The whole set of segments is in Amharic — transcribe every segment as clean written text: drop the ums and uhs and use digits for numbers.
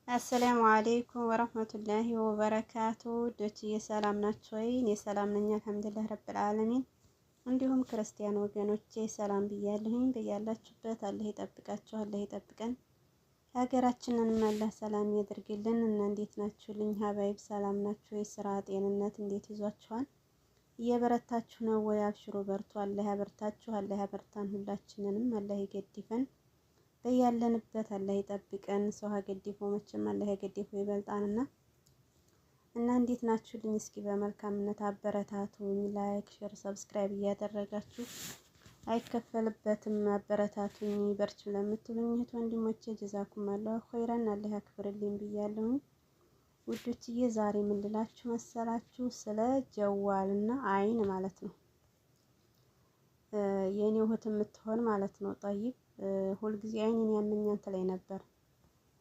السلام عليكم ورحمة الله وبركاته። ውዶችዬ ሰላም ናችሁ ወይ? እኔ ሰላም ነኝ الحمد لله رب العالمين። እንዲሁም ክርስቲያን ወገኖቼ ሰላም ብያለሁኝ። በያላችሁበት አላህ ይጠብቃችሁ፣ አላህ ይጠብቀን፣ ሀገራችንን አላህ ሰላም ያድርግልን። እና እንዴት ናችሁልኝ حبايب? ሰላም ናችሁ ወይ? ስራ፣ ጤንነት እንዴት ይዟችኋል? እየበረታችሁ ነው ወይ? አብሽሮ በርቱ። አላህ ያበርታችሁ፣ አላህ ያበርታን፣ ሁላችንንም አላህ ይገድፈን። በያለንበት አላህ ይጠብቀን። ሰው አገዲፎ መቼም አላህ ያገዲፎ ይበልጣንና እና እንዴት ናችሁልኝ? እስኪ በመልካምነት አበረታቱኝ። Like፣ share፣ subscribe እያደረጋችሁ አይከፈልበትም። አበረታቱኝ። በርቹ ለምትሉኝ እህት ወንድሞቼ جزاكم الله خيرا አላህ ያክብርልኝ ብያለሁኝ። ውዶችዬ ዛሬ ምን ልላችሁ መሰላችሁ? ስለ جوال ና አይን ማለት ነው። የኔ እህት የምትሆን ማለት ነው። طيب ሁልጊዜ አይኔን ያመኛን ትለኝ ነበር።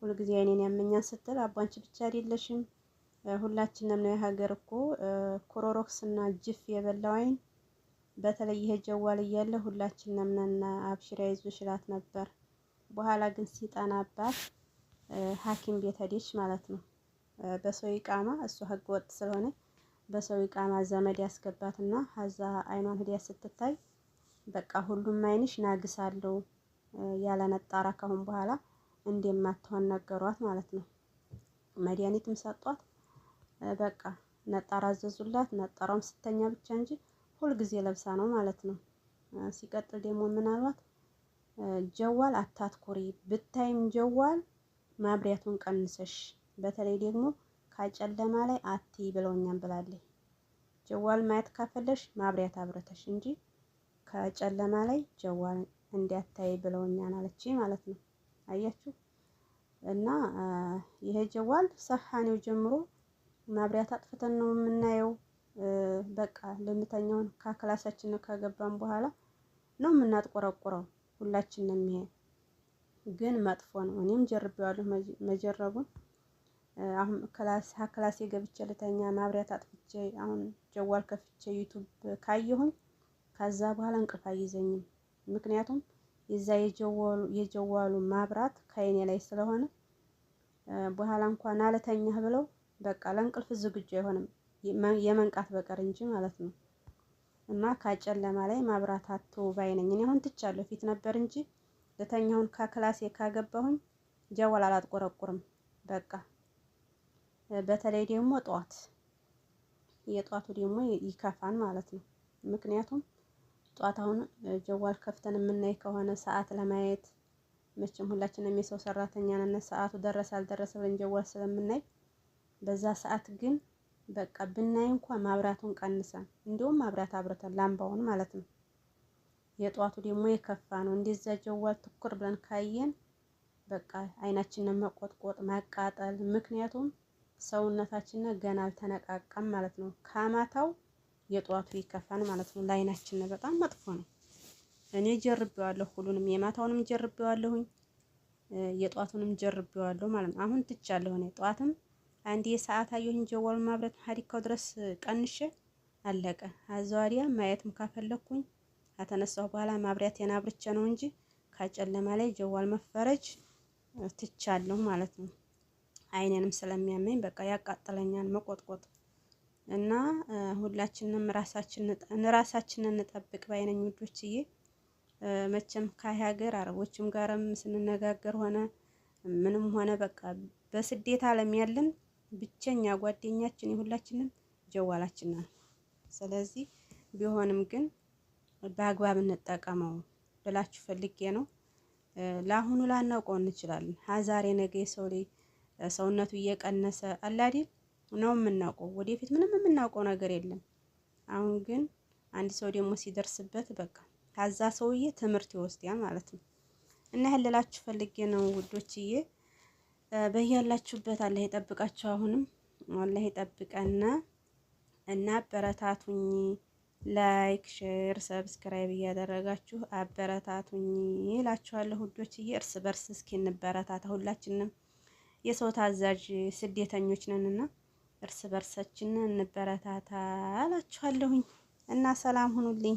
ሁልጊዜ አይኔን ያመኛን ስትል አቧንቺ ብቻ አይደለሽም ሁላችንም ነው። የሀገር እኮ ክሎሮክስ እና ጅፍ የበላው አይን በተለይ ይሄ جوال እያለ ሁላችንም ነን። አብሽሪ አይዞሽ እላት ነበር። በኋላ ግን ሲጠናባት ሐኪም ቤት ሄደች ማለት ነው። በሰው إقامة እሱ ህገ ወጥ ስለሆነ በሰው إقامة ዘመድ ያስገባትና ሀዛ አይኗን ሂዲያ ስትታይ በቃ ሁሉም አይንሽ ናግሳለው ያለ ነጣራ ካሁን በኋላ እንደማትሆን ነገሯት ማለት ነው። መድኃኒትም ሰጧት። በቃ ነጣራ አዘዙላት። ነጣራውም ስተኛ ብቻ እንጂ ሁልጊዜ ለብሳ ነው ማለት ነው። ሲቀጥል ደግሞ ምናልባት جوال አታትኩሪ፣ ብታይም جوال ማብሪያቱን ቀንሰሽ፣ በተለይ ደግሞ ካጨለማ ላይ አትይ ብለውኛል ብላለች። جوال ማየት ካፈለሽ ማብሪያት አብረተሽ እንጂ ከጨለማ ላይ جوال እንዲያታይ ብለውኛል አለች ማለት ነው። አያችሁ እና ይሄ جوال ሰሃኔው ጀምሮ ማብሪያት አጥፍተን ነው የምናየው። በቃ ልንተኛውን ከክላሳችን ከገባን በኋላ ነው የምናጥቆረቁረው ሁላችንም። ይሄ ግን መጥፎ ነው። እኔም ጀርቤዋለሁ መጀረቡን። አሁን class ክላሴ ገብቼ ልተኛ ማብሪያት አጥፍቼ አሁን جوال ከፍቼ YouTube ካየሁኝ ከዛ በኋላ እንቅልፍ አይይዘኝም። ምክንያቱም የዛ የጀዋሉ ማብራት ከአይኔ ላይ ስለሆነ በኋላ እንኳን አልተኛህ ብለው በቃ ለእንቅልፍ ዝግጁ አይሆንም የመንቃት በቀር እንጂ ማለት ነው። እና ካጨለማ ላይ ማብራት አቶ ባይነኝ እኔ አሁን ትቻለሁ። ፊት ነበር እንጂ ለተኛውን ከክላሴ ካገባሁኝ جوال አላጥቆረቁርም። በቃ በተለይ ደግሞ ጠዋት የጧቱ ደግሞ ይከፋን ማለት ነው። ምክንያቱም ጧት አሁን جوال ከፍተን የምናይ ከሆነ ሰዓት ለማየት መቼም ሁላችንም የሰው ሰራተኛ ነን። ሰዓቱ ደረሰ አልደረሰ ብለን جوال ስለምናይ በዛ ሰዓት ግን በቃ ብናይ እንኳ ማብራቱን ቀንሰን እንዲሁም ማብራት አብርተን ላምባውን ማለት ነው። የጧቱ ደግሞ የከፋ ነው። እንደዛ جوال ትኩር ብለን ካየን በቃ አይናችንን መቆጥቆጥ ማቃጠል፣ ምክንያቱም ሰውነታችን ገና አልተነቃቃም ማለት ነው። ከማታው የጧቱ ይከፋን ማለት ነው። ለአይናችን በጣም መጥፎ ነው። እኔ ጀርቤዋለሁ፣ ሁሉንም የማታውንም ጀርቤዋለሁኝ የጧቱንም ጀርቤዋለሁ ማለት ነው። አሁን ትቻለሁ እኔ ጧትም አንድ የሰዓት አየሁኝ ጀዋል ማብረት ሀዲካው ድረስ ቀንሼ አለቀ። አዘዋዲያ ማየትም ካፈለኩኝ ከተነሳሁ በኋላ ማብሪያቴን አብርቼ ነው እንጂ ከጨለማ ላይ ጀዋል መፈረጅ ትቻለሁ ማለት ነው። አይኔንም ስለሚያመኝ በቃ ያቃጥለኛል መቆጥቆጥ እና ሁላችንም ራሳችንን እንጠብቅ ባይነኝ ውዶችዬ። መቼም ከሀገር አረቦችም ጋርም ስንነጋገር ሆነ ምንም ሆነ በቃ በስደት ዓለም ያለን ብቸኛ ጓደኛችን የሁላችንም ጀዋላችን ነው። ስለዚህ ቢሆንም ግን በአግባብ እንጠቀመው ብላችሁ ፈልጌ ነው። ለአሁኑ ላናውቀው እንችላለን። ዛሬ ነገ የሰው ልጅ ሰውነቱ እየቀነሰ አላዲል ነው የምናውቀው። ወደፊት ምንም የምናውቀው ነገር የለም። አሁን ግን አንድ ሰው ደግሞ ሲደርስበት በቃ ከዛ ሰውዬ ትምህርት ይወስዳል ማለት ነው። እና ያለላችሁ ፈልጌ ነው ውዶችዬ። በያላችሁበት አላህ ይጠብቃችሁ። አሁንም አላህ ይጠብቀና እና አበረታቱኝ። Like፣ share፣ subscribe እያደረጋችሁ አበረታቱኝ እላችኋለሁ ውዶችዬ። እርስ በርስ እስኪ እንበረታታ። ሁላችንም የሰው ታዛዥ ስደተኞች ነንና እርስ በርሳችን እንበረታታ እላችኋለሁኝ እና ሰላም ሁኑልኝ።